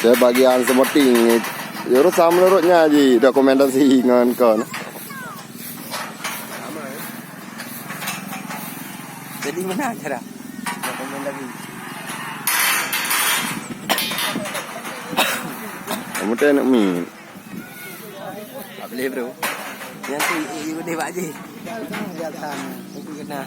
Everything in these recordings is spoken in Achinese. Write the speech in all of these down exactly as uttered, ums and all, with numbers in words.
Saya bagian semoting. Jurus sama menurutnya ji dokumentasi ngon kon. Jadi mana cara? Dokumentasi. Kamu teh nak mi. Tak boleh, bro. Yang tu, eh, eh, boleh, Pak Haji. Biasa. Aku kenal.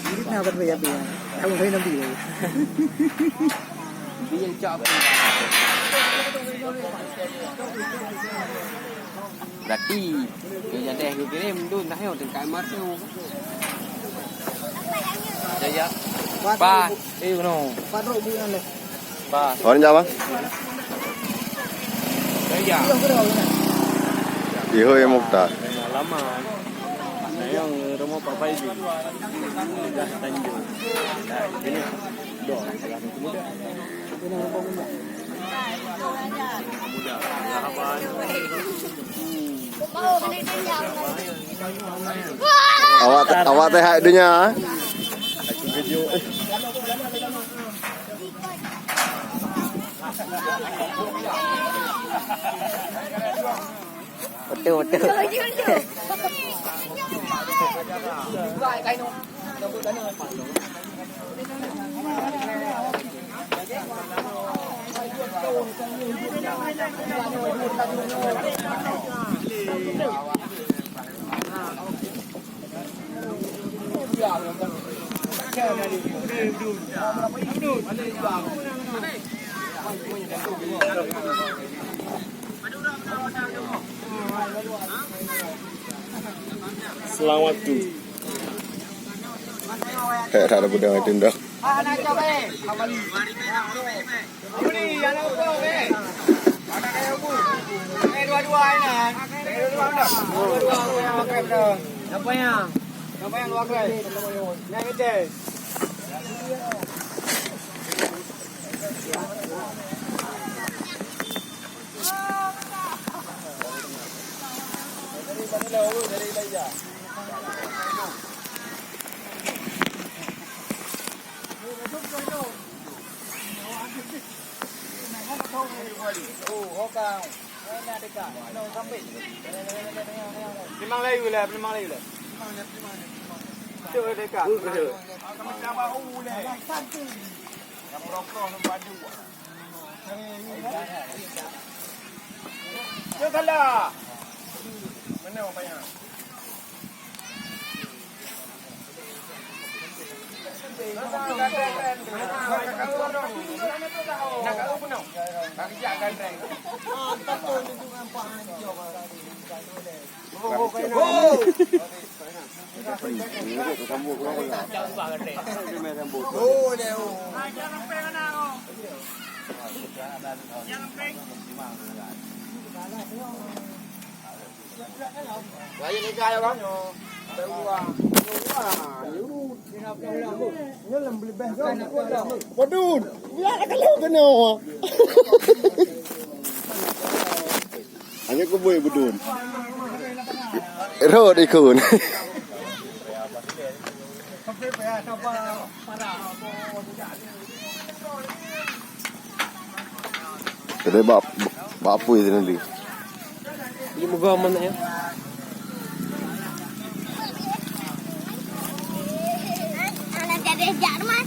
Ini kenapa tu, ya, ya? Kamu boleh nanti, ya? Dia cakap. Berarti, dia jadi aku kirim, tu nak, yo, tingkat martu. Ya, ya. Pas. Eh, no. Pas. Orang Jawa? Iya, iya. Iho yang Mukhtar. Lama. Nah, yang rumah Pak Faizul. Dah Tanjung. Nah, ini. Doh, muda. Awak, awak teh hai dunia, eh? Betul, betul. Selamat tu. Hek, tak ada pedang itu dah. Siapa yang? Siapa yang luar kelas? Yang kecil. Limang layu lah, limang layu lah. Cuk, dekat. Kami tak bau lah. Yang rokok nampak dua. Cok salah. Mana orang payah? Nak kau pun nak. Tak kejak kan, Reng? Padun, biar kalau kena. Hanya kubui bedun. Rot ikun. Kedai bak bak apui sini. Di muka mana ya? Anak jadi jak rumah.